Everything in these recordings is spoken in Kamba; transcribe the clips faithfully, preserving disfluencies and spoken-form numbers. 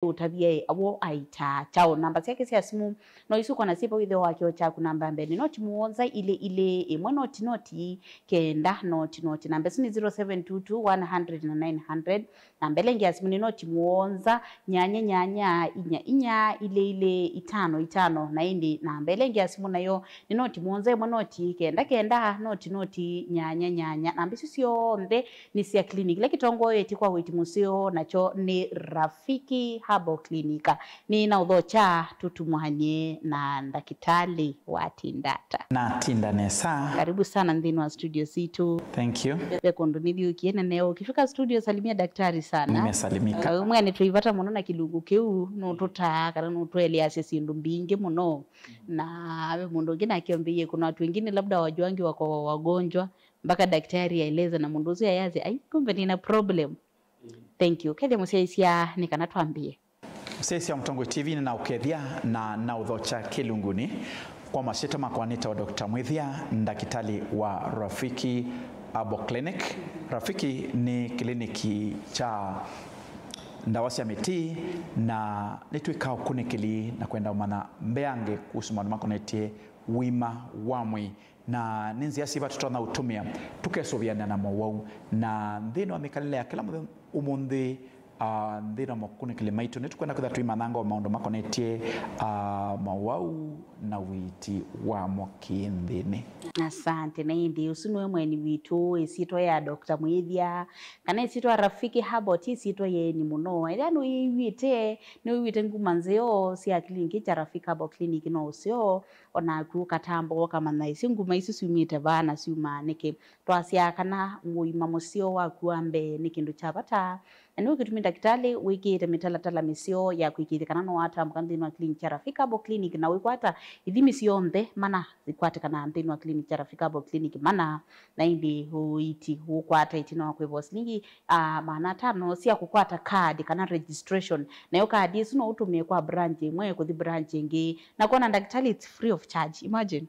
ũtavye ĩ, awo aita kyaũ. Namba syake sya simũ no isu kona syĩva wĩthĩo wa kĩo kyaku. Namba mbee nĩ noti mũonza ilĩ ilĩ ĩmwe noti noti kenda noti noti. Namba ĩsu nĩ zero seven two two one hundred na nine hundred. Namba ĩla ĩngĩ ya simũ nĩ noti mũonza nyanya nyanya inya inya ilĩ ilĩ itano itano. Na ĩndĩ namba ĩla ĩngĩ ya simũ nayo nĩ noti mũonza ĩmwe noti kenda kenda noti noti nyanya nyanya. Namba isu syonthe nĩ sya clinic ĩla kĩtongoetye kwa ũiiti mũseo, nakyo nĩ Rafiki Herbal Clinic. Nĩ na ũthokya tũtumwany'e na ndakĩtalĩ watinda ata? Natinda nesa. Karibu sana nthĩnĩ wa studio sitũ. Thank you. Ve kũndũ nĩthiũkie nene, ũkifika studio salimia daktari sana. Nimesalimika. Uh, mwene twĩ vata mũno na kĩlungu kĩu, nũtũtaa kana nũtũeleasya syĩndũ mbingĩ mũno. Na ve mũndũ ũngĩ nake ambĩie, kuna watu wengine labda wajuangi wako wagonjwa, mpaka daktari aeleza na mũndũ ũcio ayasya, "Ai, kumbe nina problem." Thank you. Kethĩa mũsyaĩĩsya nĩ kana twambĩe. Mũsyaĩĩsya Mũtongoi T V nĩ na ũkethya na na ũthokya kĩlungunĩ. Kwa masyĩtwa makwa nĩtawa Doctor Mwĩthia, ndakĩtalĩ wa Rafiki Herbal Clinic. Rafiki nĩ kĩliniki kya ndawa sya mĩtĩ, na nĩtwĩkaa ũkunĩkĩli na kwenda ũmanya mbeange kuhusu maũndũ makonetye ũima wa mwĩĩ. Na nĩ nzĩa syĩva tũtonya ũtũmĩa tũkesũvĩana na mowau? Na nthĩnĩ wa mĩkalĩle ya kĩla mũthenya ũmũnthĩ, ah, nthĩnĩ wa makunĩkĩli maitũ, nĩtũkwenda kwĩtha tũimanyanga o maũndũ makonetye, ah, mowau na ũiiti wamo kĩnthĩnĩ. Asante. Na ĩndĩ ũsu nĩwe mweni witũ, ĩsyĩtwa ya Doctor Mwĩthya, kana ĩsyĩtwa Rafiki Herbal ti ĩsyĩtwa yeni mũno. Ethĩa nĩwĩw'ĩte, nĩwĩw'ĩte nguma nzeo sya kliniki kya Rafiki Herbal Clinic no ũseo, onaku ũkatamba ũkamanya ĩsyo nguma isu syumĩte vaa na syumaa nĩkĩ. Twasyaa kana ũima mũseo waku wa mbee nĩ kĩndũ kya vata, na nĩw'o kĩtumi ndakĩtalĩ wĩkĩĩte mĩtalatala mĩseo ya kũĩkĩĩthya kana nĩwatambũka nthĩnĩ wa clinic kya Rafiki Herbal Clinic na wĩkwata ithimi syonthe mana ikwatĩkanaa nthĩnĩ wa clinic kya Rafiki Herbal Clinic mana, na ĩndĩ ũiiti ũkwata ĩtina wa kwĩva silingi, ah, maana atano sya kũkwata card kana registration. Nayo card ĩsu no ũtũmĩe kwa branch ĩmwe kũthi branch ĩngĩ, na kwona ndakĩtalĩ it's free of charge. Imagine.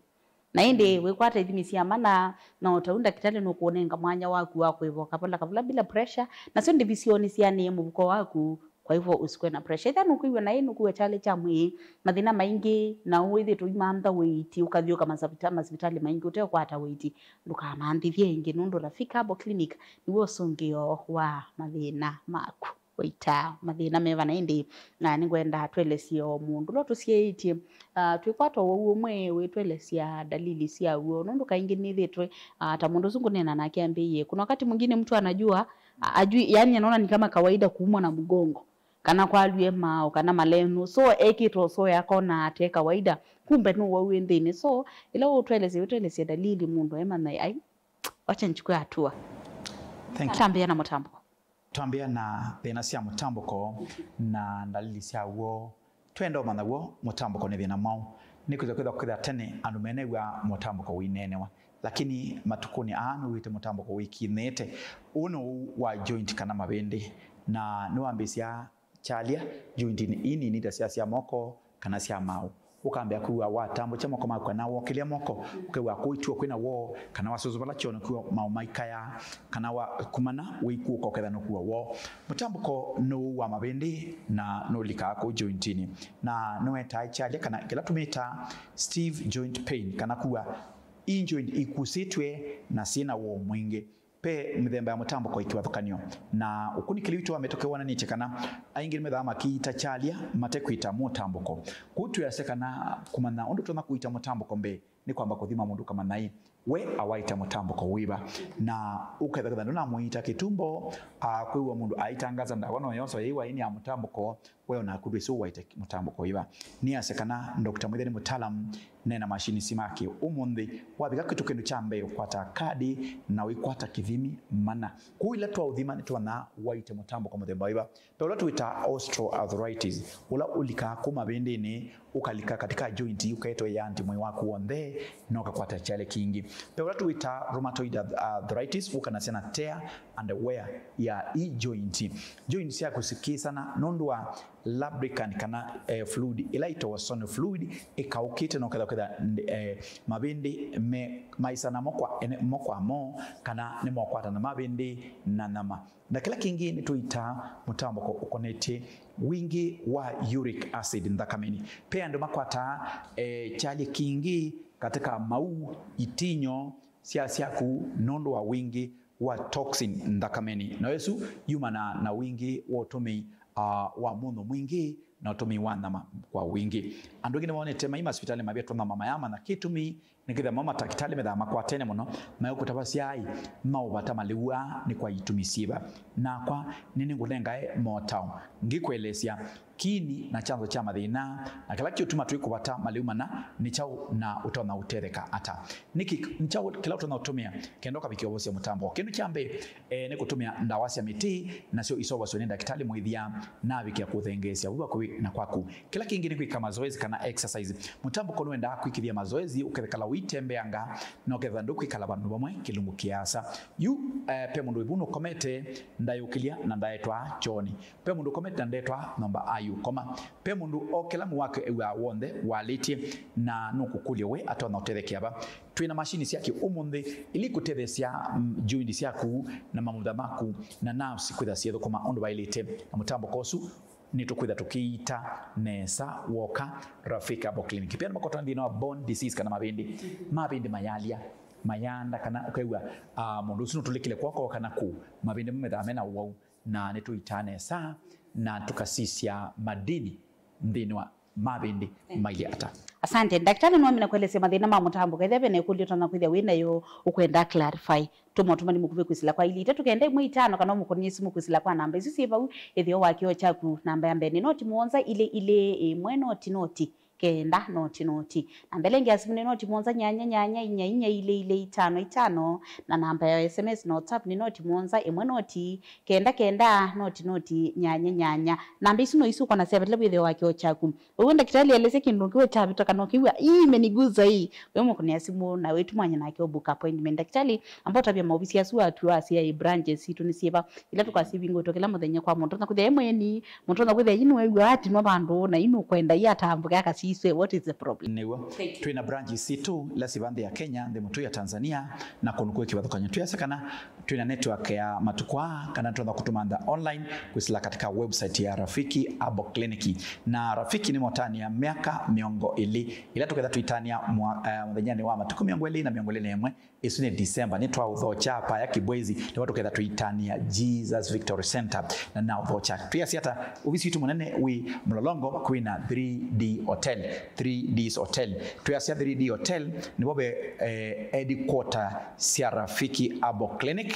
Na ĩndĩ wĩkwata ithimi sya mana, na o ta ũu ndakĩtalĩ nũkũũnenga mwanya waku wa kwĩva kavola kavola bila pressure, nasyo ndivi syoo nĩsianĩe mũvuko waku, kwa hivyo usikwe na pressure. Ethĩa nũkwĩw'a naĩ nũkwĩw'a kyalĩ kya mwĩĩ, mathĩna maingĩ, na wĩthĩĩtwe ũimantha ũiiti, ũkathi ũka masavita-, masivitalĩ maingĩ ũteũkwata ũiiti, ndũkamanthĩthye ĩngĩ, nũndũ Rafiki Herbal Clinic nĩw'o ũsũngĩo wa mathĩna maku. Ũitaa mathĩna meva na ĩndĩ, na nĩngwenda twelesye o mũndũ ũla tũsyaĩtye, ah, twĩkwata ũwau ũmwe wĩtwelesya dalili syaw'o, nũndũ kaingĩ nĩthĩtwe, ah, ta mũndũ ũsu ngũneena nake ambĩie, kuna wakati mwingine mtu anajua, ah, ajui, yani anaona ni kama kawaida kuumwa na mgongo, kana kwalwie mao, kana malenu, so ekĩtwe ũsoya akona ate kawaida, kumbe nĩ ũwau wĩ nthĩnĩ. So ĩla ũtwelesye, ũtwelesye dalili mũndũ emanya, ai, wacha nichukue hatua. Thank you. Atambĩa na mũtambũko. Twambĩa na thĩna sya mũtambũko na ndalili syaw'o. Twenda ũmanya w'o mũtambũko nĩ thĩna mwaũ. Nĩkwĩthwa kwĩthwa kwĩthwa tene andũ menew'a mũtambũko ũineenewa, lakini matukũnĩ aa nĩwĩte mũtambũko wĩkinĩte. Ũũ nĩ ũu wa joint kana mavĩndĩ, na nĩwambĩĩsya kyalya joint ii nini ta sya sya moko kana sya maũ. Ũkambĩa kwĩw'a watambũkya moko maku kana wokĩlya moko, ũkew'a kũituo kwĩna woo, kana wasũsũvala kyoo nĩkwĩw'a maũ maikaya, kana wa kumana wĩikũũka ũkethĩa nũkwĩw'a woo. Mũtambũko nũũ wa mavĩndĩ na nũlikaa kũu jointinĩ, na nĩwetaa kyalya kana kĩla tũmĩtaa stiff joint pain, kana kwĩw'a ii joint ikusĩtw'e na syĩna woo mwingĩ. Ve mĩthemba ya mũtambũko ya kĩvathũkany'o, na ũkunĩkĩli witũ wa mĩtũkĩ wonanĩtye kana aingĩ nĩmethĩawa makĩita kyalya mate kwĩta mũtambũko. Kwoou twĩasya kana kũmanya ũndũ tũtonya kũita mũtambũko mbee nĩ kwamba kũthima mũndũ ũkamanya ĩ, we awaita mũtambũko wĩva, na ũkethĩa kana ndũnamũita kĩtumbo, a, kwĩw'a mũndũ aitangaza ndawa no yoso yĩwa ĩnĩ ya mũtambũko, we onaku ndwĩsĩ ũwaĩte mũtambũko wĩva. Nĩasya kana Doctor Mwĩthya nĩ mũtaalamu, nena mashini simake. Ũmũnthĩ, wavika kĩtu kĩndũ kya mbee, ũkwataa kadi na ũikwata kĩthimi mana. Kwoou ĩla twaũthima, nĩtũmanyaa waĩte mũtambũko mũthemba wĩva. Ve ũla twĩtaa osteoarthritis, ũla ũlikaa kũu mavĩndĩnĩ, ũkalika katika joint, ũkaetwa yandi mwĩĩ waku w'onthe, na ũkakwata kyalya kingĩ. Ve ũla tũwĩtaa rheumatoid arth-, arthritis, ũkanasya na tear and wear ya i joint. Joint syaku sikĩsana nũndũ wa lubricant kana, eh, fluid ĩla ĩtawa sonic fluid ĩkaũkĩte, na ũkethĩa kwĩtha, eh, mavĩndĩ me, maisana mo kwa ene, mo kwa mo, kana nĩmokwatana mavĩndĩ na nyama. Na kĩla kĩngĩ nĩtũitaa mũtambũko ũkonetye Wingĩ wa uric acid nthakamenĩ. Ve andũ makwataa, eh, kyalĩ kingĩ katika mau, itinyo sya syaku nũndũ wa wingĩ wa toxin nthakamenĩ. Na ĩsu yumanaa na wingĩ wa ũtũmĩi, ah, wa mũnyũ mwingĩ na ũtũmĩi wa nyama kwa wingĩ. Andũ aingĩ nĩmonete mai masivitalĩ mavetwa nyama mayamanya kĩtumi. Nĩkĩthĩa mo matakĩtalĩ methaa makwatene mũno, mayũkũtavasya ai maũvata malĩu aa nĩ kwa itumi syĩva. Nakwa nĩnĩngũnengae motao, ngĩkũelesya kĩini na kyanzo kya mathĩna, na kĩla kĩũtuma twĩkũvata malĩu mana nĩ kyaũ na ũtonya ũtetheka ata. Nĩkĩ, nĩ kyaũ kĩla ũtonya ũtũmĩa kenda ũkavikĩa ũvosya mũtambo? Kĩndũ kya mbee, eh, nĩ kũtũmĩa ndawa sya mĩtĩ, nasyo iseũvasw'a nĩ ndakĩtalĩ mwĩthya na avikĩa kũthengeesya vu vakuvĩ na kwaku. Kĩla kĩngĩ nĩ kwĩka mazoezi kana exercise. Mũtambũko nĩwendaa kwĩkĩthya mazoezi, ũkethekala ũitembeanga, na ũkethĩa ndũkwĩkala vandũ vamwe kĩlungu kĩasa. Yu, eh, ve mũndũ wĩ vu nũkomete, ndayũkĩlya na ndaetwa kyoonĩ. Ve mũndũ ũkomete na ndetwa nyũmba ayũkoma. Ve mũndũ okĩla mwĩ wake ew'aa w'onthe walĩtye, na nũkũkũlya we atonya ũtethekea va. Twĩ na mashini sya kĩ-ũmũnthĩ ila ikũtetheesya, mm, joint syaku na mamutha maku na nerves kwĩthĩa syĩthũkũma ũndũ vaĩlĩte. Na mũtambũko ũsu nĩtũkwĩtha tũkĩita nesa woka Rafiki Herbal Clinic. Pia nĩmakotwa nthĩna wa bone disease kana mavĩndĩ. Mavĩndĩ mayalya, mayanda, kana ũkew'a, ah, mũndũ ũsu nũtũlĩkĩle kwoko kana kũu. Mavĩndĩ mamethaa mena ũwau, na nĩtũitaa nesa na tũkasisya madini nthĩnĩ wa mavĩndĩ mailye ata. Asante. Ndakĩtalĩ nĩwamina kũelesya mathĩna ma mũtambũko. Ethĩa ve na ĩkũlyo ũtonya kwĩthĩa wĩ nayo ũkwenda clarify, tũma ũtũmani mũkuvĩ kwĩsĩla kwa ilĩ itatũ kenda ĩmwe itano, kana ũmũkũnĩe simũ kwĩsĩla kwa namba isu syĩ vau ĩtheo wa kĩoo kyaku. Namba ya mbee nĩ noti mũonza ilĩ ilĩ ĩmwe noti noti kenda noti noti. Namba ĩla ĩngĩ ya simũ nĩ noti mũonza nyanya nyanya inya inya ilĩ ilĩ itano itano, na namba ya S M S na WhatsApp nĩ noti mũonza ĩmwe noti kenda kenda noti noti nyanya nyanya. Namba isu no isu ũkona syavetela wĩthĩo wa kĩoo kyaku. Ũw'o ndakĩtalĩ elesya kĩndũ kĩwe kyavĩtũka na ũkĩw'a, "Ii, imeniguza ii." We mũkũnĩa simũ na wĩtumwanya nake ũbook appointment. Ndakĩtalĩ amba ũtavya maovisi asu atw'a asya, "Ĩ, branches sitũ nĩ syĩva?" Ila tũkwasivingũtwe kĩla mũthenya kwa mũndũ. Ũtonya kwĩthĩa e mweni, mũndũ ũtonya kwĩthĩa yu nĩwew'a atinwa vandũ, na yu nũkwenda yu atambũke akasiswe. What is the problem? Nĩw'o. Thank you. Twĩ na branches sitũ ila syĩva nthĩ ya Kenya, nthĩ mũtũi ya Tanzania, na kũndũ kwĩ kĩvathũkany'o. Twĩasya kana twĩ na network ya matukũ aa, kana tũtonya kũtũmantha online kwĩsĩla katika website ya Rafiki Herbal Clinic. Na Rafiki nĩmotania myaka mĩongo ĩlĩ, ĩla tũketha tũitania mwa-, eh, mũthenyanĩ wa matukũ mĩongo ĩlĩ na mĩongo ĩlĩ na ĩmwe, ĩsu nĩ December, nĩtwaũthokya Paya Kibwezi, nĩvo tũketha tũitania Jesus Victory Center. Na naũthokya, twĩasya ata, ovisi witũ mũnene wĩ Mlolongo, kwĩ na three D Hotel, three Ds Hotel. Twĩasya three D Hotel, nĩvo ve, eh, headquarter sya Rafiki Herbal Clinic,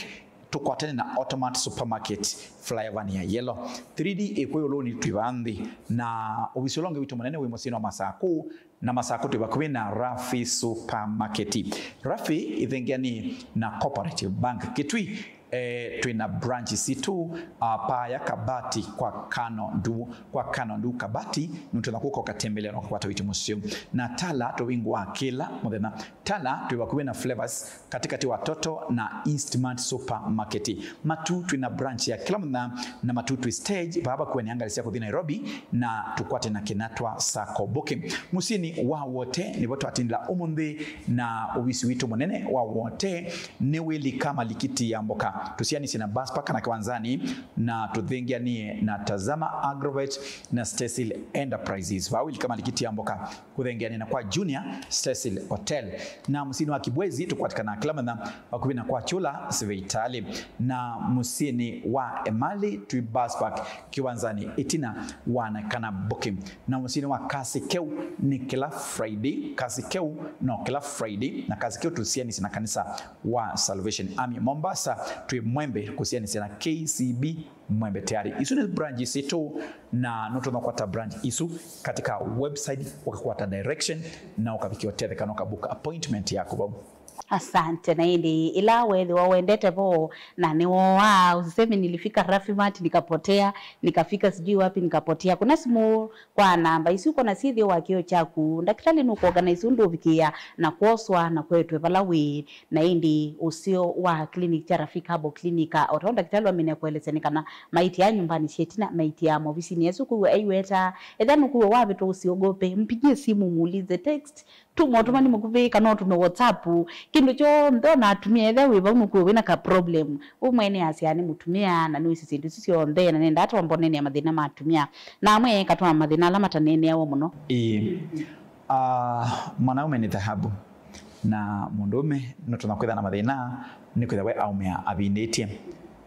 tũkwatene na Automat Supermarket, flyover ya yellow. Three D ĩkwĩ ũlũnĩ twĩ vaa nthĩ, na ovisi ũla ũngĩ witũ mũnene wĩ mũsyĩnĩ wa Masakũ, na Masakũ twĩ vakuvĩ na Rafi Supermarket. Rafi ĩthengeanĩe na Cooperative Bank Kitui. Eh, twĩ na branch sitũ, ah, Paya Kabati kwa Kano Ndu, kwa Kano Ndu Kabati, nũtonya kũka ũkatembelea na ũkakwata witũ mũseo. Na Tala tũvingũaa kĩla mũthenya. Tala twĩ vakuvĩ na Flavors, katĩkatĩ wa Toto na Eastmart Supermarket. Matu twĩ na branch ya kĩla mũthenya, na Matu twĩ stage, vaa vakuvĩ na ngalĩ sya kũthi Nairobi, na tũkwate na Kinatwa Sacco Booking. Mũsyĩnĩ wa Wote nĩvo twatindĩla ũmũnthĩ, na ovisi witũ mũnene wa Wote nĩ wĩlika malikiti ya mboka. Tũsianĩsye na Bus Park kana Kĩwanzani, na tũthengeanĩe na Tazama Agrovet na Stesil Enterprises. Vaa wĩlika malikiti ya mboka, kũthengeanĩa na kwa Junior Stesil Hotel. Na mũsyĩnĩ wa Kibwezi tũkwatĩkana kĩla mũthenya vakuvĩ na kwa Kyũla sivitalĩ. Na mũsyĩnĩ wa Emali twĩ Bus Park kĩwanzanĩ ĩtina wa Nakana Booking. Na mũsyĩnĩ wa Kasi Keu nĩ kĩla Friday, Kasi Keu no kĩla Friday, na Kasi Keu tũsianĩsye na kanisa wa Salvation Army Mombasa, twĩ Mwembe kũsianĩsya na K C B Mwembe tayari. Isu nĩ branch sitũ, na nũtonya kũkwata branch isu katika website, ũkakwata direction, na ũkavikia ũtetheka na ũkabook appointment yaku vau. Asante. Na ĩndĩ ĩla weethĩwa wendete vo na nĩwooaa, usiseme nilifika Rafi Mart nikapotea, nikafika sijui wapi nikapotea. Kuna simũ kwa namba isu ũkona syĩthĩo wa kĩoo kyaku. Ndakĩtalĩ nũkũorganize ũndũ ũvikĩĩa na kwoswa na kwetwe vala wĩ. Na ĩndĩ ũseo wa clinic kya Rafiki Herbal Clinic, o ta ũndũ ndakĩtalĩ wamina kũelesya nĩ kana maĩtĩaa nyũmbanĩ sya ĩtina, maĩtĩaa movisinĩ asu. Kwĩw'a aiweta, ethĩwa nũkwĩw'a wavĩtwa, usiogope, mpigie simu, muulize, text, tuma ũtũmani mũkuvĩ, kana ũtũme WhatsApp, Kĩndũ kyonthe, ona atumĩa, ethĩwa wĩ vau nũkuwe wĩna ka problem, we mwene asya nĩ mũtumĩa na nĩwĩsĩ syĩndũ isu syonthe, na nenda twambe ũneenea mathĩna ma atumĩa. Na amwe katwaa mathĩna ala mataneeneawa mũno. Ĩĩ. Ah, mwanaume nĩ thahabu, na mũndũũme nũtonya kwĩthwa na mathĩna nĩ kwĩthwa we aumĩa avindĩtye.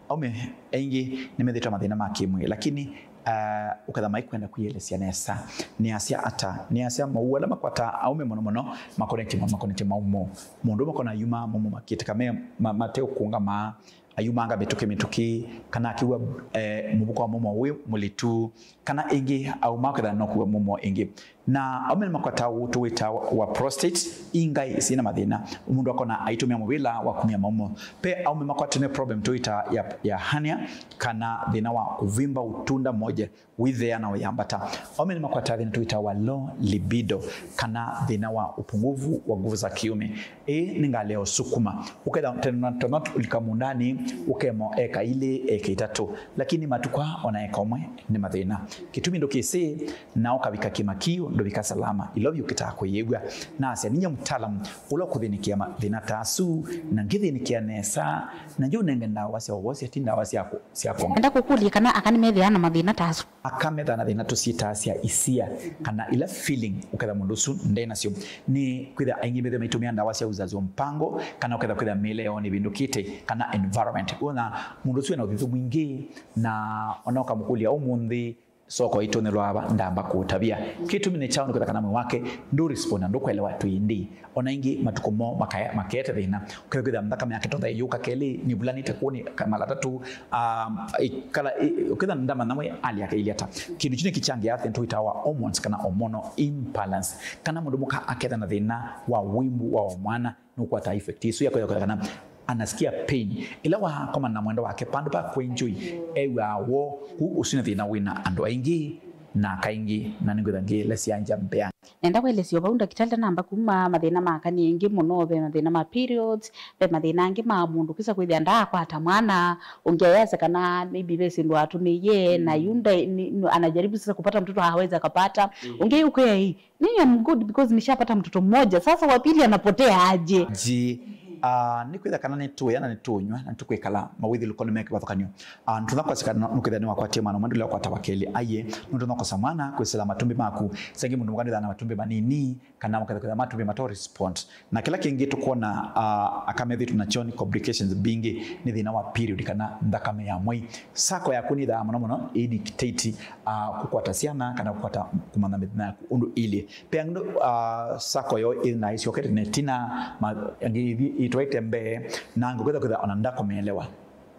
Aume aingĩ nĩmethĩtwe mathĩna ma kĩmwĩĩ, lakini ah, ũketha maikwenda kwĩelesya nesa. Nĩasya ata? Nĩasya mawau ala makwataa aume mũno mũno makonetye ma-, makonetye maumo. Mũndũũme akona ayuma maumo makĩtĩka me ma-, mateũkũngamaa, ayumanga mĩtũkĩ mĩtũkĩ, kana akĩw'a eh, mũvuko wa maumo wĩ mũlitu, kana ĩngĩ auma kwĩthwa nokua maumo ĩngĩ. Na aume nĩmakwataa ũũ tũwĩtaa wa prostate, i ngai syĩna mathĩna. Mũndũ akona aitũmĩa mũvĩla wa kumya maumo. Ve aume makwatĩtwe nĩ problem tũwĩtaa ya, ya hernia, kana thĩna wa kũvimba utunda moja, wĩthĩa na ũyambata. Aume nĩmakwataa thĩna tũwĩtaa wa low libido, kana thĩna wa upungufu wa nguvu za kiume. Ĩĩ nĩ ngalĩ ya ũsukuma. Ũketha tene na tene ũlika mũũndanĩ, ũkemo eka ilĩ, eka itatũ. Lakini matukũ aa ona eka ũmwe nĩ mathĩna. Kĩtumi ndũkĩsĩ, na ũkavika kĩmakiu, ndũvika salama. Ilovi ũkĩtaa kũyĩw'a. Na asya, ninyie mũtaalamu ũla ũkũthĩnĩkĩa mathĩna ta asu, na ngĩthĩnĩkĩa nesa, na nje ũnenge ndawa sya ũvosya, ti ndawa sya kũ-, sya kũnga. Enda kũkũlya kana aka nĩmethĩaa na mathĩna ta asu. Aka methaa na thĩna tũsyĩtaa sya isia, kana ila feeling ũketha mũndũ ũsu nde nasyo. Nĩ kwĩthĩa aingĩ methĩwa maitũmĩa ndawa sya uzazi wa mpango, kana ũketha kwĩthĩa mĩĩle yoo nĩvĩndũkĩte, kana environment. Wona mũndũ ũsu ena ũthithu mwingĩ, na ona ũkamũkũlya ũmũnthĩ, soko itũnĩlwa ava, ndamba kũũtavya. Kĩtumi nĩ kyaũ? Nĩ kwĩthĩa kana mwĩĩ wake ndũ respond na ndũkwelewa twĩndĩ. Ona ĩngĩ matukũ moo makaya-, makete thĩna. Ũkethĩa kwĩthĩa nthakame yake tondũ ĩyũka kelĩ, nĩvulanĩte kũnĩ ka-, mala atatũ, ah, ĩkala, ĩ-, ũkethĩa ndamanya we hali yake ĩilye ata. Kĩndũ kyu nĩkĩkyangĩaa thĩna tũwĩtaa wa hormones kana hormonal imbalance. Kana mũndũ mũka aketha na thĩna wa wimbu wa mwana, nũkwata effect ĩsu ya kwĩthĩa kana anasikia pain. Ĩla wakomana na mwendwa wake, vandũ va kũenjoy, ew'aa woo. Kũu ũsu nĩ thĩna wĩna andũ aingĩ na kaingĩ, na nĩngwĩtha ngĩelesya nja mbea. Nenda kũelesya o vau ndakĩtalĩ ndanamba kuma, mathĩna ma aka nĩ aingĩ mũno. Ve mathĩna ma periods, ve mathĩna angĩ ma mũndũ kwĩsa kwĩthĩa ndaakwata mwana, ũngĩ ayasya kana maybe ve syĩndũ atũmĩie, na yu nda-, ni-, nu-, anajaribu sasa kupata mtoto, hawezi akapata. Ũngĩ ũkwĩa, "Hii, mimi I'm good because nishapata mtoto mmoja, sasa wa pili anapotea aje?" Ji, ah, nĩ kwĩtha kana nĩtũĩa na nĩtũnywa na nĩtũkwĩkala mawĩthĩlũko nĩme kĩvathũkany'o. Ah, nĩtũna kwasya kana nũkwĩtha nĩwakwatie mwana ũmwe, ndũle ũkwata wa kelĩ. Aiee, nũtũna kosa mwana kwĩsĩla matumbĩ maku. Sengĩ mũndũ mũka nĩthaa na matumbĩ manini, kana maketha kwĩtha matumbĩ mato respond. Na kĩla kĩngĩ tũkwona, ah, aka methĩtwe nakyo nĩ complications mbingĩ, nĩ thĩna wa period kana nthakame ya mwei. Sako yaku nĩthaa mũno mũno ĩi dictate, ah, kũkwata syana kana kũkwata kũmanya mĩthenya yaku ũndũ ĩilye. Ve andũ, ah, sako yoo ĩthaa ĩsyokete na ĩtina, ma-, angĩ ĩthi-, ĩtwaĩte mbee, na angĩ kwĩtha kwĩtha ona ndakomeelewa.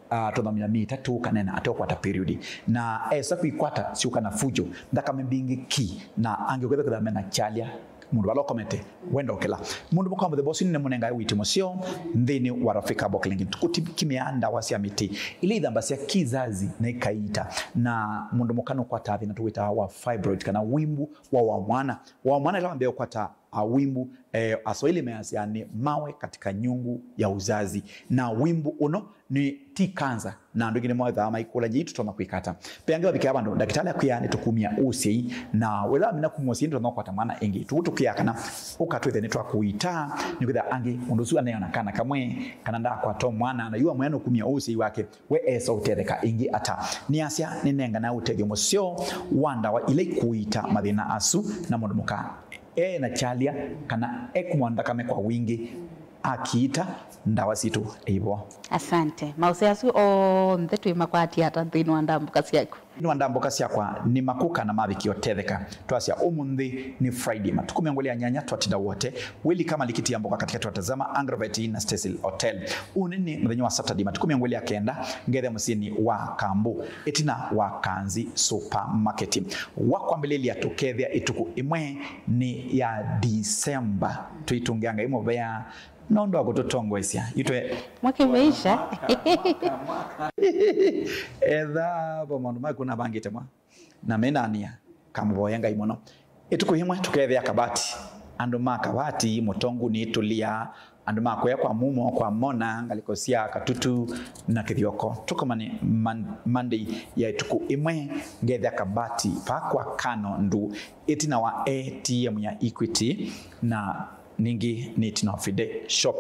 Ah, tũthamya mĩĩ ĩtatũ kana ĩna ateũkwata period. Na esa kwĩkwata syũka na fujo, nthakame mbingĩ ki, na angĩ kwĩtha kwĩtha mena kyalya, mũndũ vala ũkomete, wenda ũkĩla. Mũndũ mũka wa mũthemba ũsu nĩnĩmũnengae ũiiti mũseo nthĩnĩ wa Rafika Herbal Clinic. Tũkũkimĩaa ndawa sya mĩtĩ ila ithambasya kizazi na ikaiita. Na mũndũ mũka nũkwataa thĩna tũwĩtaa wa fibroid kana wimbu wa wa mwana. Wa mwana ĩla wambĩĩa ũkwata, ah, wimbu, eh, Aswahili measya ni mawe katika nyungu ya uzazi. Na wimbu ũno nĩ ti kanza, na andũ aingĩ nĩmawethaa maikũlany'a, "Ĩ tũtonya kwĩka ata?" Ve angĩ wavikĩa vandũ ndakĩtalĩ akwĩa, "Nĩtũkumya ũsyai," na wĩla wamina kumya ũsyai, nĩtũtonya kũkwata mwana ĩngĩ. Tũu tũkĩaa kana ũka twĩthe nĩtwakũita, nĩkwĩthĩa angĩ mũndũ ũsu aneona kana kamwe, kana ndaakwata mwana, na yu amwĩa nũkumya ũsyai wake, we esa ũtetheka ĩngĩ ata? Nĩasya nĩnengana ũtethyo mũseo wa ndawa ila ikũita mathĩna asu, na mũndũ mũka e na kyalya kana ekumwa nthakame kwa wingĩ, akiita, ndawa sitũ ivo. Asante. Maũseo asu onthe twĩmakwatie ata nthĩnĩ wa ndambũka syaku? Nthĩnĩ wa ndambũka syakwa nĩ makũka na mavikĩa ũtetheka. Twasya ũmũnthĩ nĩ Friday, matukũ mĩongo ĩlĩ ya nyanya twatinda wote. Wĩlika malikiti ya mboka katikati wa Tazama, Agrovet na Stacy Hotel. Ũnĩ nĩ mũthenya wa Saturday, matukũ mĩongo ĩlĩ ya kenda, ngethe mũsyĩnĩ wa Kambũ, ĩtina wa Kanzi Supermarket. Wa kwambĩlĩlya tũkethĩa ĩtukũ ĩmwe nĩ ya December. Tũitũngĩa Ngai mũvea nũndũ wa kũtũtongoesya. Itwe mwaka imeisha. Etha vo maũndũ maku navangĩte mwa na menania, kamũvoya Ngai mũno. Ĩtukũ ĩmwe tũkethĩa Kabati. Andũ ma Kabati, Mũtongu nĩ Tũlia, andũ ma kũya kwa Mumo, kwa Mona, ngalĩko sya Katutu na Kĩthyoko. Tũkomane Mon-, Monday ya ĩtukũ ĩmwe, ngethĩa Kabati, pa kwa Kano Ndu, ĩtina wa A T M ya Equity, na ningĩ nĩ ĩtina wa Fide Shop.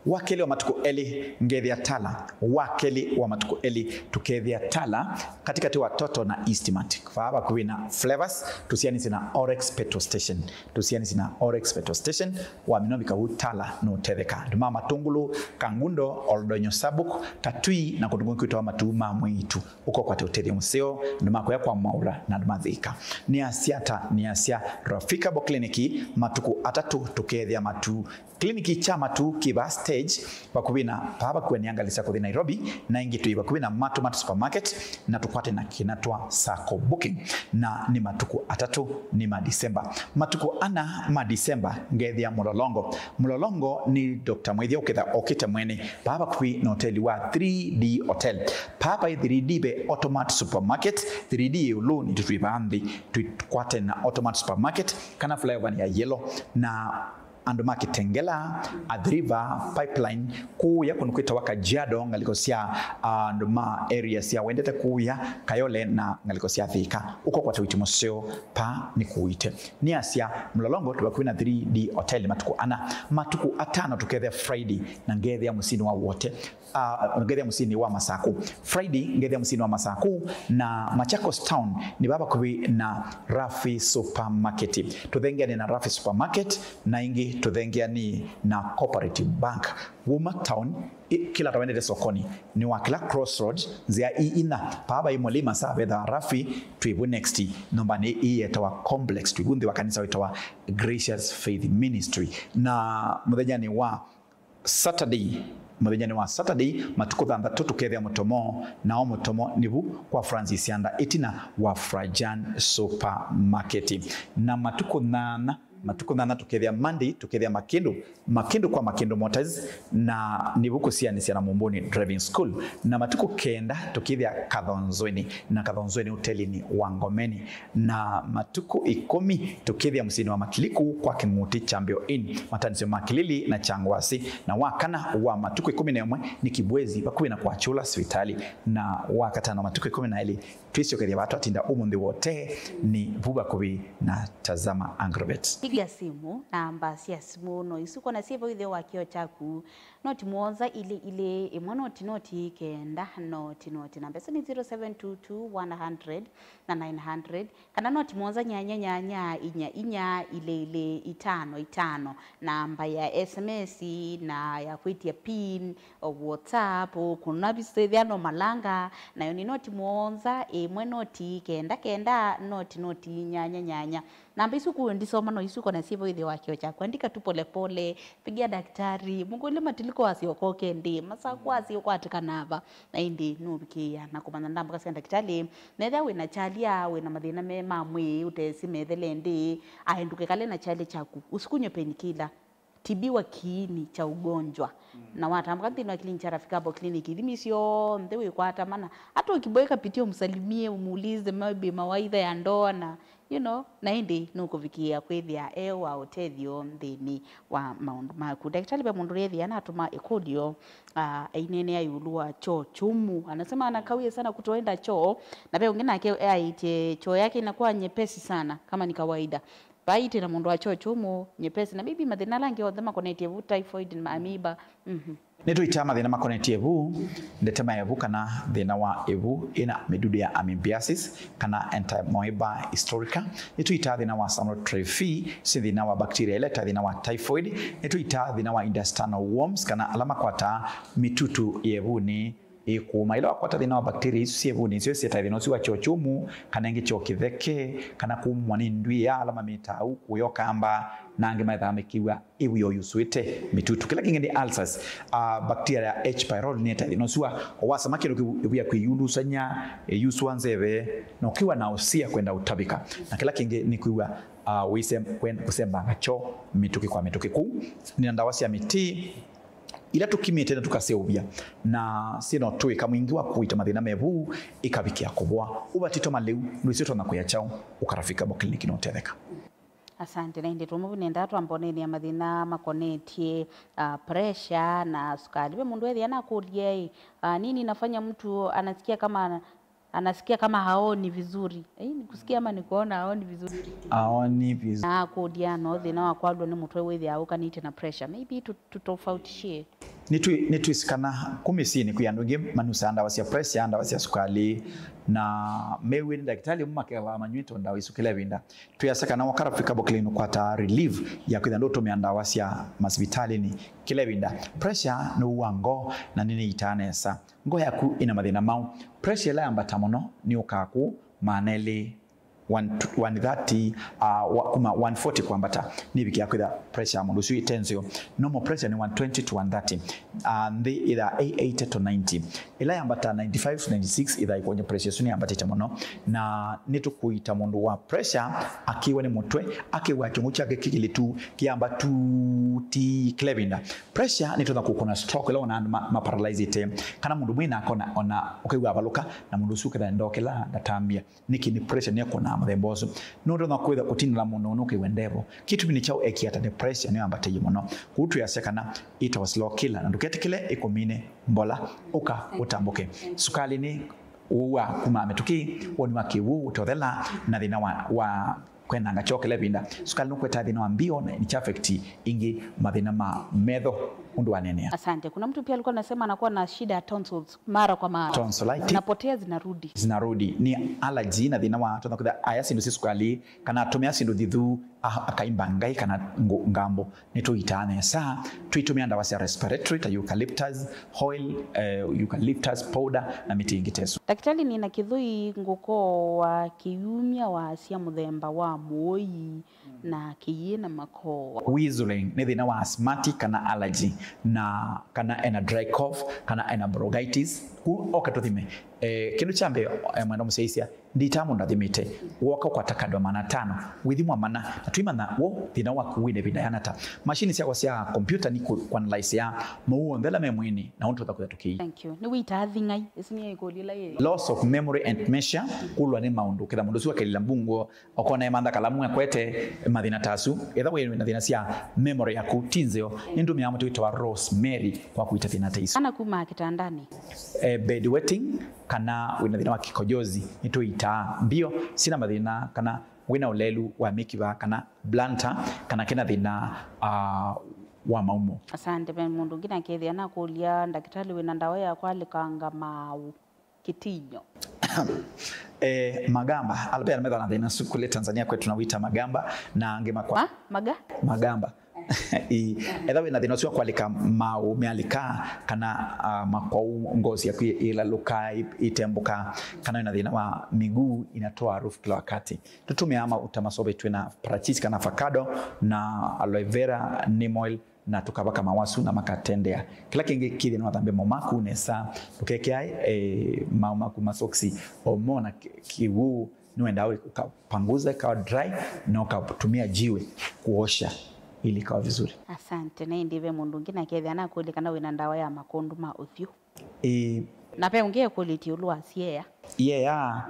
Wa kelĩ wa matukũ elĩ, ngethĩa Tala. Wa kelĩ wa matukũ elĩ, tũkethĩa Tala, katĩkatĩ wa Total na Eastmart. Vaa vakuvĩ na Flavors, tũsianĩsye na Orex Petrol Station. Tũsianĩsye na Orex Petrol Station, wamina ũvika vu Tala nũtetheka. Andũ ma Matũngũlũ, Kangundo, Oldonyo Sabuk, Katui, na kũndũ kũngĩ kwĩtawa Matuu ma Mwĩitu. Ũka ũkwate ũtethyo mũseo, andũ ma kũya kwa Mwaũla na andũ ma Thika. Nĩ asya ata? Nĩ asya Rafika Bo Clinic, matukũ atatũ tũkethĩa Matuu. Kĩliniki kya Matuu kĩ vaa stage, vakuvĩ na, vaa vakuanĩa ngalĩ sya kũthi Nairobi, na ĩngĩ twĩ vakuvĩ na Matomata Supermarket, na tũkwate na kĩna twa Sacco Booking, na nĩ matukũ atatũ nĩ ma December. Matukũ ana ma December, ngethĩa Mũlolongo. Mũlolongo nĩ Doctor Mwĩthya ũketha okĩte mwene, vaa vakuvĩ na hoteli wa three D Hotel. Vaa vai three D ve Automat Supermarket, three D ĩũlũ, nĩ tũtwĩ vaa nthĩ, tũkwate na Automat Supermarket, kana flyover ya yellow, na andũ ma Kitengela, Athi River, Pipeline, kũũya kũndũ kwĩtawa Kajiado, ngalĩko sya, ah, andũ ma area sya wendete kũũya, Kayole na ngalĩko sya Thika. Ũka ũkwate ũiiti mũseo, vaa nĩ kũũite. Nĩ asya, Mũlolongo twĩ vakuvĩ na three D Hotel matukũ ana. Matukũ atano tũkethĩa Friday, na ngethĩa mũsyĩnĩ wa Wote. Ah, ngethĩa mũsyĩnĩ wa Masaku. Friday, ngethĩa mũsyĩnĩ wa Masaku, na Machakos Town nĩ vaa vakuvĩ na Rafi Supermarket. Tũthengeanĩ na Rafi Supermarket, na ĩngĩ tũthengeanĩ na Cooperative Bank. Wuma town, ĩ-, kĩla ta wendete sokoni, nĩ wa kĩla crossroad, nzĩa ii inya, vaa vai Mwalimu Masaa vethaa Rafi, twĩ vu next, nyũmbanĩ ii yetawa Complex, twĩ vu nthĩ wa kanisa wĩtawa Gracious Faith Ministry. Na mũthenyanĩ wa Saturday, mũthenyanĩ wa Saturday, matukũ thanthatũ tũkethĩa mũtomo, nao mũtomo nĩ vu kwa Francis Yanda ĩtina wa Frajan Supermarket. Na matukũ nyanya, matukũ nyanya tũkethĩa Monday, tũkethĩa Makĩndũ, Makĩndũ kwa Makĩndũ Motors, na nĩ vu kũsianĩsya na Mumbuni Driving School. Na matukũ kenda tũkethĩa Kathonzweni, na Kathonzweni hotelinĩ wa Ngomeni. Na matukũ ĩkũmi tũkĩthĩa mũsyĩnĩ wa Makiliku kwa Kĩng'uti kya Mbeo Inn, matanisyo ma Kilili na kya Ngwasi. Na wa kana wa matukũ ĩkũmi na ĩmwe nĩ Kibwezi, vakuvĩ na kwa Chula sivitalĩ. Na wa katano matukũ ĩkũmi na elĩ twĩsyokethya vaa twatinda ũmũnthĩ wote, nĩ vu vakuvĩ na Tazama Agrovet. Piga simu, namba sya simu no isu kona syĩ vau ĩtheo wa kĩo kyaku. Noti mũonza ilĩ ilĩ ĩmwe noti noti kenda noti noti. Namba ĩsu nĩ zero seven two two one hundred na nine hundred. Kana noti mũonza nyanya nyanya inya inya ilĩ ilĩ itano itano. Namba ya S M S na ya kwĩtya pin, o WhatsApp, o kũna visĩthya no malanga, nayo nĩ noti mũonza ĩmwe noti kenda kenda noti noti nyanya nyanya. Namba isu kũũ ndisoma no isu kona syĩ vau ĩtheo wa kĩo kyaku. Andika tu pole pole, pigia daktari, mũkũlye Matiliko asyoka oke ndĩ, Masaku asyoka atĩkana va, na ĩndĩ nũvikĩĩa na kũmanya ndambũka sya ndakĩtalĩ. Nethĩa wĩna kyalya, wĩna mathĩna me ma mwĩĩ, ũtesĩ methele ndĩ, ae ndũkekale na kyalya kyaku, usikunywe painkiller, tibiwa kiini cha ugonjwa. Na watambũka nthĩnĩ wa kliniki cha Rafiki Herbal Clinic, ithimi syonthe wĩkwata mana, hata ukiboeka, pitia umsalimie, umuulize maybe mawaidha ya ndoa na, you know, na ĩndĩ nũkũvikĩĩa kwĩthĩa e wa ũtethyo nthĩnĩ wa maũndũ maku. Ndakĩtalĩ ve mũndũ ũrethĩa anatũma ĩkũlyo, ah, aineenea ĩũlũ wa choo chumu. Anasema anakawia sana kutoenda choo, na ve ũngĩ nake aĩtye choo yake inakuwa nyepesi sana kama ni kawaida. Vaitĩ na mũndũ wa choo chumu nyepesi, na maybe mathĩna ala angĩ onthe makonetye vu, typhoid, ma amoeba. Mhm. Nĩtũitaa mathĩna makonetye ĩvu, ndetema ya ĩvu kana thĩna wa ĩvu ĩna mĩdudu ya amoebiasis kana Entamoeba histolytica. Nĩtũitaa thĩna wa Salmonella typhi, si thĩna wa bacteria ĩla ĩtaĩ thĩna wa typhoid. Nĩtũitaa thĩna wa intestinal worms kana ala makwataa mĩtutu ya ĩvunĩ ĩkũũma. Ĩla wakwata thĩna wa bacteria isu syĩ ĩvunĩ, isyo syĩtae thĩna ũsu wa choo chumu, kana ĩngĩ choo kĩtheke, kana kũumwa nĩ ndwia ala mamĩtaa ũu, kũya ũkamba, na angĩ methaa mekĩw'a ĩvu yoyusũĩte mĩtutu. Kĩla kĩngĩ nĩ ulcers. Ah, bacteria ya H. pylori nĩetae thĩna ũsu wa, o wasama kĩndũ kĩu, ĩvu yaku ĩyundusany'a, ĩyusũa nzeve, na ũkĩw'a na ũsia kwenda ũtavĩka. Na kĩla kĩngĩ nĩ kwĩw'a, ah, wĩse-, kwen-, kũsembanga choo mĩtũkĩ kwa mĩtũkĩ. Kũu nĩna ndawa sya mĩtĩ ila tũkimĩte na tũkaseũvya, na syĩna ũtũĩka mwingĩ wa kũita mathĩna mevu ikavikĩa kũvoa. Ũvatitwa malĩu, ndwĩsĩ ũtonya kũya kyaũ, ũka Rafiki Herbal Clinic na ũtetheka. Asante. Na ĩndĩ tũmũvu nenda twambonethya mathĩna makonetye, ah, pressure na sukali. Ve mũndũ ethĩa nakũlya, ah, nini nafanya mtu anasikia kama Anasikia kama haoni vizuri. Eh, ni kusikia ama ni kuona haoni vizuri? Haoni vizuri. Na akũlya no thĩna wa kwalw'a nĩ mũtwe wĩthĩawa ũkanĩte na pressure. Maybe tu-, tutofautishie. Nĩtwĩ-, nĩtwĩsĩ kana kũ mĩsyĩnĩ kwĩ andũ aingĩ manusaa ndawa sya pressure, ndawa sya sukali, na mew'ĩe nĩ ndakĩtalĩ ũmwe makewaa manyw'ĩte o ndawa isu kĩla ĩvinda. Twĩasya kana Wakarafu Herbal Clinic nũkwataa relief ya kwĩthĩa ndũtũmĩa ndawa sya masivitalĩnĩ kĩla ĩvinda. Pressure nĩ ũu wa ngoo na nĩnĩitaa nesa. Ngoo yaku ĩna mathĩna maũ? Pressure ĩla yambata mũno nĩyũkaa kũũ maana elĩ, one, one thirty, uh, wa, kuma one forty kwambata, nĩvikĩa kwĩtha pressure ya mũndũ ũsu ĩte nzeo. Normal pressure nĩ one twenty to one thirty. Uh, nthĩ ĩtha eighty to ninety. Ĩla yambata ninety-five to ninety-six ĩtha ĩkwony'a pressure ĩsu nĩyambatĩte mũno, na nĩtũkũita mũndũ wa pressure akĩwa nĩ mũtwe, akĩwa kyũngũ kyake kĩkĩlĩtu kĩamba tu ti kĩla ĩvinda. Pressure nĩtũtha kũkũna stroke ĩla ona andũ ma, ma paralyzĩte, kana mũndũ mwĩna akona ona ũkĩw'a avalũka, na mũndũ ũsu ũkethĩa ndokĩla ndatambia. Nĩkĩ? Nĩ pressure nĩkũnaa mũthemba ũsu. Nũndũ no kwĩthwa kũtinĩla mũndũ nũkĩw'e ndevo. Kĩtumi nĩ kyaũ? Ekiata nĩ pressure nĩyo ambatĩie mũno. Kũu twĩasya kana ĩtawa slow killer, na ndũketĩkĩle ĩkũmine mbola, ũka ũtambũke. Sukali nĩ ũu wa kuma mĩtũkĩ, woni wa kĩw'ũ ũtothela, na thĩna wa, wa kwenanga kyoo kĩla ĩvinda. Sukali nũkũetaa thĩna wa mbio na nĩ kya affect ĩngĩ mathĩna ma metho ũndũ waneenea. Asante. Kuna mtu pia alikuwa anasema anakuwa na shida ya tonsils mara kwa mara. Tonsillitis. Zinapotea, zinarudi. Zinarudi. Nĩ allergy na thĩna wa tondũ kwĩtha aya syĩndũ syĩ sukali, kana atũmĩa syĩndũ thithu, a-, akaimba ngai kana ngu-, ngambo. Nĩtũitaa nesa, twĩtũmĩa ndawa sya respiratory ta eucalyptus oil, eh, eucalyptus powder na mĩtĩ ĩngĩ ta ĩsu. Ndakĩtalĩ, nĩna kĩthũi ngũkowa kĩyumya wasya mũthemba wa mũoi na kĩyĩ na makowa. Wheezing nĩ thĩna wa asthmatic kana allergy, na kana ena dry cough, kana ena bronchitis. Kũ oka tũthime. Eh, kĩndũ kya mbee, eh, mwenda mũsyaisya, nditaa mũndũ athimĩte. Woka ũkwata kado wa maana atano, wĩthimwa mana, na twĩmanya wo thĩna waku wĩna ĩvinda yana ta. Mashini syakwa sya kompyuta nĩ kũ-, kũanalyze ya maũũ onthe ala me mwĩĩnĩ, na ũndũ tũtha kwĩtha tũkĩi. Thank you. Nĩwĩtaa thing'ai, ĩsu nĩ ĩkũlyo ĩla yĩ. Loss of memory and memory, kũlwa nĩ maũndũ, ketha mũndũ ũsu akelila mbunguo, okona emantha kalamu ekwete mathĩna ta asu. Etha wĩ na thĩna sya memory yaku ti nzeo, nĩndũmĩaa mũtĩ wĩtawa Rosemary kwa kũita thĩna ta isu. Ana kuma kĩtandanĩ. Eh, bedwetting, kana wĩna thĩna wa kĩkojozi, nĩtũitaa mbio syĩna mathĩna, kana wĩna ũlelu wa mĩkiva, kana bladder, kana kĩna thĩna, ah, wa maumo. Asante. Ve mũndũ ũngĩ nakethĩa nakũlya, ndakĩtalĩ, wĩna ndawa ya kwalĩkanga maaũ kĩtinyo? Eh, magamba, ala pia methwa na thĩna ũsu kũlĩ Tanzania kwetu na wĩta magamba, na angĩ makwa. Ha? Maga? Magamba. Ĩĩ. Etha wĩna thĩna ũsu wa kwalĩka maaũ mealĩka, kana, ah, makwau, ngosi yaku ĩ-, ĩlalũka, ĩ-, ĩtembũka, kana wĩna thĩna wa miguu inatoa harufu kila wakati, tũtũmĩaa mauta masovetw'e na parachichi kana avocado na aloe vera, neem oil, na tũkavaka maaũ asu na makatendea. Kĩla kĩngĩ kĩthĩ nĩ wathambe maaũ maku nesa, ndũkekĩae, eh, maaũ maku masokisi omo na kĩ-, kĩw'ũ, nĩwendaa ũkapanguza ikawa dry na ũkatumia jiwe kuosha ili ikawa vizuri. Asante. Na ĩndĩ ve mũndũ ũngĩ nakethĩa nakũlya kana wĩna ndawa ya makũndũ ma ũthyũ? Ĩĩ. Na ve ũngĩ ekũlĩtye ĩũlũ wa siea. Iea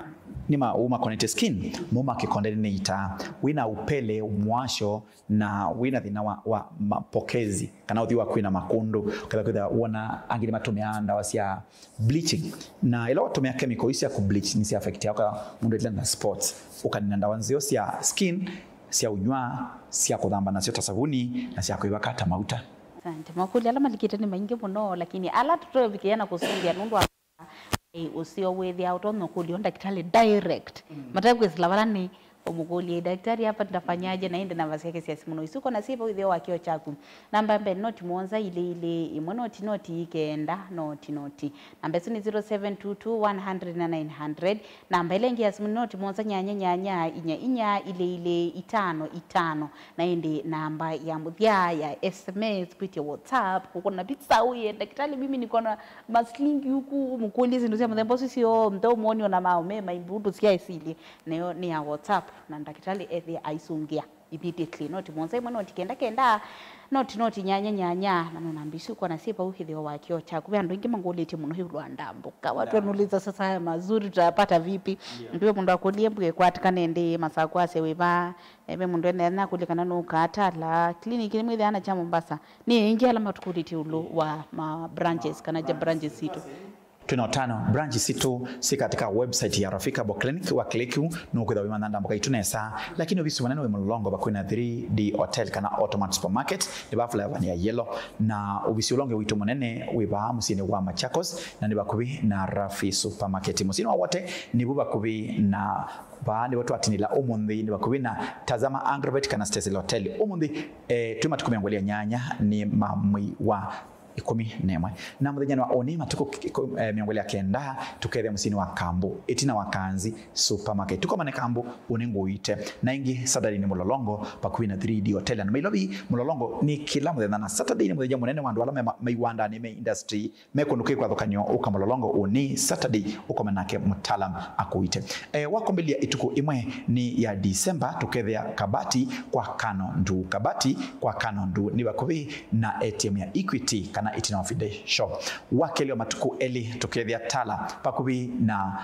nĩ maaũ makonete skin, maaũ ma kĩkonde nĩnĩitaa. Wĩna upele, mwasho, na wĩna thĩna wa, wa mapokezi, kana ũthyũ waku wĩna makũndũ, ũkethĩa kwĩthĩa wona angĩ nĩmatũmĩaa ndawa sya bleaching. Na ĩla watũmĩa chemical isu sya kũ bleach nĩsya affectia, ũka mũndũ etĩle na spots. Ũkanina ndawa nzeo sya skin, sya ũnyw'a, sya kũthamba nasyo ta savuni, na sya kwĩvaka ta mauta. Asante. Makũlyo ala malikĩte nĩ maingĩ mũno, lakini ala tũtovikĩa na kũsũngĩa nũndũ wa, eh, ũseo wĩthĩa ũtonya ũkũlyo ndakĩtalĩ direct. Mm. Mate kwĩsĩla vala nĩ ũmũkũlye, "Daktari, hapa nitafanyaje?" Na ĩndĩ namba syake sya simũ no isu kona syĩ vau ĩtheo wa kĩo kyaku. Namba mbee noti mũonza ilĩ ilĩ ĩmwe noti noti kenda noti noti. Namba ĩsu nĩ zero seven two two one hundred na nine hundred. Namba ĩla ĩngĩ ya simũ nĩ noti mũonza nyanya nyanya inya inya ilĩ ilĩ itano itano. Na ĩndĩ namba ya mũthya ya S M S kwĩtya WhatsApp, kũkona pizza ũye, "Daktari, mimi niko na maslingi huku," ũmũkũlye syĩndũ sya mũthemba ũsu syonthe, ũmwoni ona maaũ me maimbu ũndũ syaĩsilye. Nayo nĩ ya WhatsApp, na ndakĩtalĩ ethĩa aisũngĩa immediately. Noti mũonza ĩmwe noti kenda kenda, noti noti nyanya nyanya, na nona mbisi ũkona syĩ vau ĩtheo wa kĩo kyaku. Ve andũ aingĩ mangũlĩtye mũno ĩũlũ wa ndambũka. Watu wanauliza, "Sasa haya mazuri tutayapata vipi?" Ndio. Ndiwe mũndũ akũlie mbue kwatikane ndi masaku ase wĩva, eve mũndũ ene na akũlye kana nũkatala. Clinic nĩ mwĩthĩa na cha Mombasa. Nĩ aingĩ ala matukũlĩtye ĩũlũ wa ma branches, kana ja branches sitũ. Twĩ na ũtano, branch sitũ syĩ katika website ya Rafiki Herbal Clinic. Wa click, nũkwĩthĩwa wĩmanya ndambũka itũ nesa, lakini ovisi mũnene wĩ Mũlolongo vakuvĩ na three D Hotel kana Ottoman Supermarket, nĩ vaa flavor ya yellow, na ovisi ũla ũngĩ witũ mũnene wĩ vaa mũsyĩnĩ wa Machakos, na nĩ vakuvĩ na Rafi Supermarket. Mũsyĩnĩ wa Wote nĩvu vakuvĩ na vaa nĩvo twatinĩla ũmũnthĩ, nĩ vakuvĩ na Tazama Agrovet kana Cecil Hotel. Ũmũnthĩ, eh, twĩ matukũ mĩongo ĩlĩ na nyanya nĩ ma mwei wa ĩkũmi na ĩmwe. Na mũthenya wa ũnĩ, matukũ kĩ-, eh, mĩongo ĩlĩ na kenda, tũkethĩa mũsyĩnĩ wa Kambu, ĩtina wa Kanzi Supermarket. Tũkomane Kambu, ũnĩ ngũite. Na ĩngĩ, Saturday nĩ Mũlolongo, vakuvĩ na three D Hotel. Na Nairobi, Mũlolongo nĩ kĩla mũthenya, na Saturday nĩ mũthenya mũnene wa andũ ala me ma-, me iwandanĩ, me industry, me kũndũ kĩ kwathũkanyo, ũka Mũlolongo ũnĩ Saturday, ũkome nake mũtaalam akũite. Eh, wakwambĩlya ĩtukũ ĩmwe nĩ ya December, tũkethĩa Kabati kwa Kano Ndu. Kabati kwa Kano Ndu nĩ vakuvĩ na A T M ya Equity kana ĩtina wa Fide Shop. Wakelĩ wa matukũ elĩ tũkethĩa Tala vakuvĩ na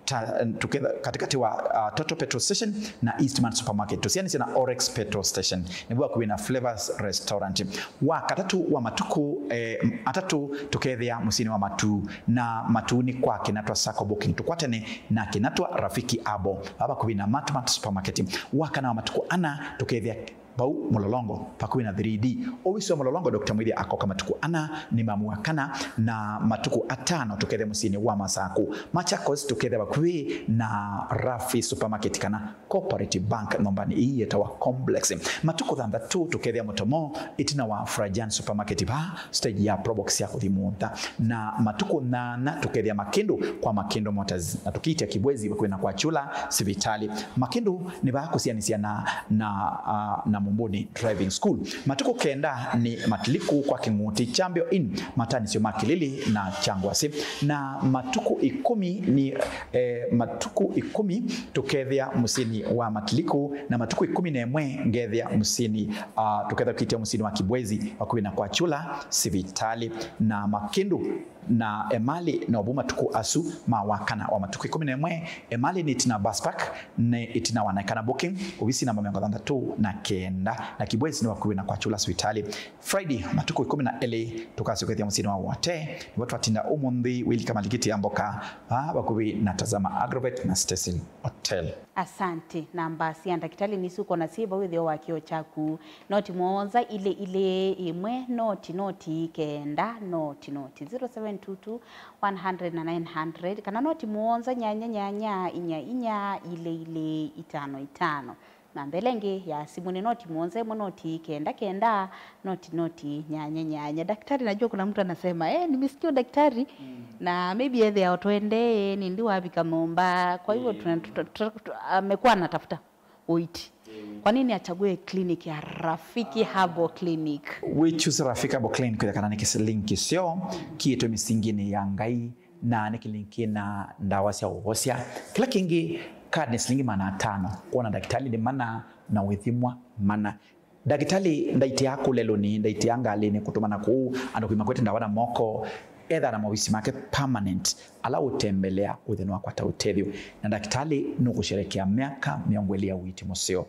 ta, tũketha katikati wa, uh, Total Petrol Station na Eastman Supermarket. Tũsianĩsye na Orex Petrol Station. Nĩvo vakuvĩ na Flavors Restaurant. Wa katatũ wa matukũ, eh, atatũ tũkethĩa mũsyĩnĩ wa Matu, na Matu nĩ kwa Kinatwa Sacco Booking. Tũkwatene na Kinatwa Rafiki Abo, vaa vakuvĩ na Matmat Supermarket. Wa kana wa matukũ ana tũkethĩa vau Mũlolongo, vakuvĩ na three D. Ovisi wa Mũlolongo, Doctor Mwĩthya akoka matukũ ana nĩ ma mwei wa kana, na matukũ atano tũkethĩa mũsyĩnĩ wa Masaku. Machakos tũkethĩa vakuvĩ na Rafi Supermarket kana Cooperative Bank, nyũmbanĩ ĩĩ yĩtawa Complex. Matukũ thanthatũ tũkethĩa Mũtomo ĩtina wa Frajan Supermarket vaa stage ya Probox ya kũthi Mũtha. Na matukũ nyanya tũkethĩa Makĩndũ kwa Makĩndũ Motors, na tũkiitia Kibwezi vakuvĩ na kwa Chula sivitali. Makĩndũ nĩ vaa kũsianĩsya na, na, ah, na Mumbuni Driving School. Matukũ kenda nĩ Matiliku kwa Kĩng'uti, Champion Inn, mataanĩsyo ma Kĩlili na Kyangwasĩ. Na matukũ ĩkũmi nĩ, eh, matukũ ĩkũmi tũkethĩa mũsyĩnĩ wa Matiliku, na matukũ ĩkũmi na ĩmwe ngethĩa mũsyĩnĩ, ah, tũkethĩa kũitia mũsyĩnĩ wa Kibwezi vakuvĩ na kwa Chula sivitali. Na Makĩndũ na Emali no vu matukũ asu ma wakana wa matukũ ĩkũmi na ĩmwe. Emali nĩ ĩtina Bus Park, nĩ ĩtina wa Naikana Booking, ovisi namba mĩongo thanthatũ na kenda, na Kibwezi nĩ vakuvĩ na kwa Chula sivitali. Friday, matukũ ĩkũmi na elĩ, tũkasyoka kũthi mũsyĩnĩ wa Wote, nĩvo twatinda ũmũnthĩ, wĩlika malikiti ya mboka, vaa vakuvĩ na Tazama Agrovet na Station Hotel. Asante. Namba sya ndakĩtalĩ nĩsu ũkona syĩ vau ĩtheo wa kĩoo kyaku. Noti mũonza ilĩ ilĩ ĩmwe, noti noti kenda, noti noti, zero seven two two, one hundred na nine hundred, kana noti mũonza nyanya nyanya inya inya ilĩ ilĩ itano itano. Namba ĩla ĩngĩ ya simũ nĩ noti mũonza ĩmwe, noti kenda kenda, noti noti nyanya nyanya. Daktari, najua kuna mtu anasema, "Eh, nimesikia daktari." Mm. Na maybe ethĩa o twendee, nĩndĩ wavika nyũmba. Kwa hivyo, mm, tuna-, tuta-, tuta-, tuta-, amekuwa anatafuta uiti. Mm. Kwa nini achague clinic ya Rafiki Herbal Clinic? We choose Rafiki Herbal Clinic kwĩthĩa kana nĩ kĩsilingi kĩseo kĩĩtwe mĩsinginĩ ya Ngai, na nĩ kĩlingi kĩna ndawa sya ũvosya. Kĩla kĩngĩ, card nĩ silingi maana atano, kwona ndakĩtalĩ nĩ mana, na ũithimwa mana. Ndakĩtalĩ ndaitĩaa kũlelũnĩ, ndaitĩaa ngalĩnĩ, kũtũmana kũu, andũ kwĩ makwete ndawa na moko, ethaa na maovisi make permanent, ala ũtembelea ũthĩna wakwata ũtethyo. Na ndakĩtalĩ nũkũsherekea myaka mĩongo ĩlĩ ya ũiiti mũseo.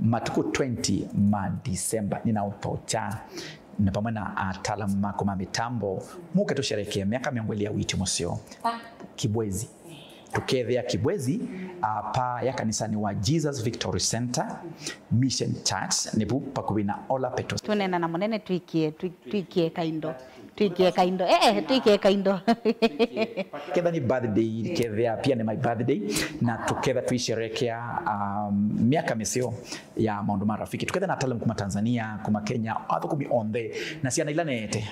Matukũ twenty ma December, nĩnaũtokya na pamwe na ataalamu maku ma mĩtambo, mũke tũsherekee myaka mĩongo ĩlĩ ya ũiiti mũseo. Pa. Kibwezi. Tũkethĩa Kibwezi, ah, pa ya kanisani wa Jesus Victory Center Mission Church, nĩvu pakuvĩ na Ola Petro. Tũneena na mũnene twikie, twi-, twikie kaindo. Twikie kaindo. Eh, eh, twikie kaindo. Ketha nĩ birthday, kethĩa pia nĩ my birthday, na tũketha tũisherekea, um, myaka mĩseo ya maũndũ ma Rafiki. Tũketha na ataalamu kuma Tanzania, kuma Kenya, athũkũmi onthe, na syana ila neete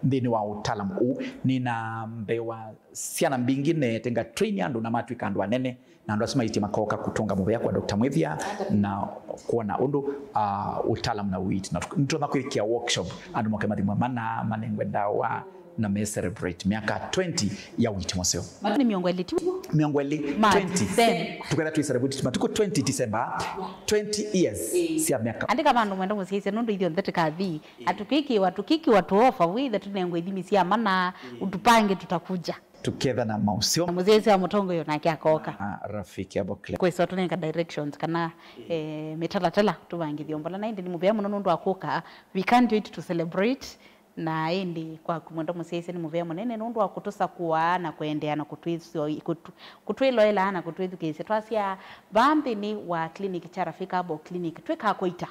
nthĩnĩ wa ũtaalamu ũũ. Nĩna mbewa syana mbingĩ neete, nga train andũ na matw'ĩka andũ anene, na andũ asu maitie makoka kũtũnga mũvea kwa Doctor Mwĩthya na kwona ũndũ, ah, ũtaalamu na ũiiti. Na tũ-, nĩtũtonya kwĩkĩa workshop, andũ moke mathimwe mana, manengwe ndawa, na me celebrate myaka twenty ya ũiiti mũseo. Matukũ nĩ mĩongo ĩlĩ tu. Mĩongo ĩlĩ, ma twenty. December. Tũketha twĩ celebrate matukũ twenty December, twenty years, ĩĩ, sya myaka. Andĩka vandũ mwenda mũsyaisye nũndũ ithyonthe tũkathi. Ĩĩ. Atũkĩkĩwa, tũkĩkĩwa tũ offer, wĩthe tũnengwe ithimi sya mana, ĩĩ, ũtupange tũtakuja. Tũketha na maũseo. Na mũsyaisye wa mũtongoi onake akoka. Ah, Rafiki Herbal Clinic. Kwĩsa tũnenga directions kana, ĩĩ, eh, mĩtalatala tũvangĩthyo mbola. Na ĩndĩ nĩ mũvea mũno nũndũ wa kũka. We can't wait to celebrate. Na ĩndĩ kwaku mwendwa mũsyaĩĩsya nĩ mũvea mũnene nũndũ wa kũtũsakũa na kũendeea na kũtwĩsyo- kũtũ- kũtwĩloela na kũtwĩthukĩĩsya. Twasya vaa nthĩnĩ wa clinic kya Rafika Herbal Clinic twĩkaa kũita.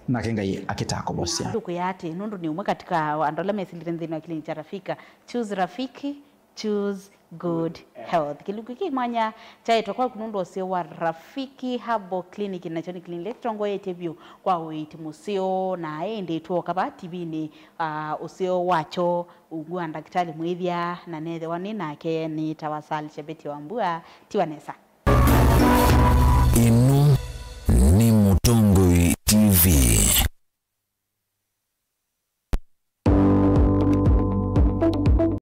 Nake Ngai akĩtaa kũvosya. Tũkwĩa atĩ nũndũ nĩ ũmwe katika andũ ala mesilĩte nthĩnĩ wa clinic kya Rafika, choose Rafiki, choose good health. Kĩlungu kĩ mwanya kyaĩtwa kwaku nũndũ wa ũseo wa Rafiki Herbal Clinic, nakyo nĩ clinic ĩla tũtongoetye vyũ kwa ũiiti mũseo. Na ĩndĩ twoka vaa tivinĩ, ah, ũseo wakyo ungu wa ndakĩtalĩ mwĩthya, na nethĩwa nĩ nake nĩtawa Sal Shebeti wa Mbua. Tiwa nesa. Ĩno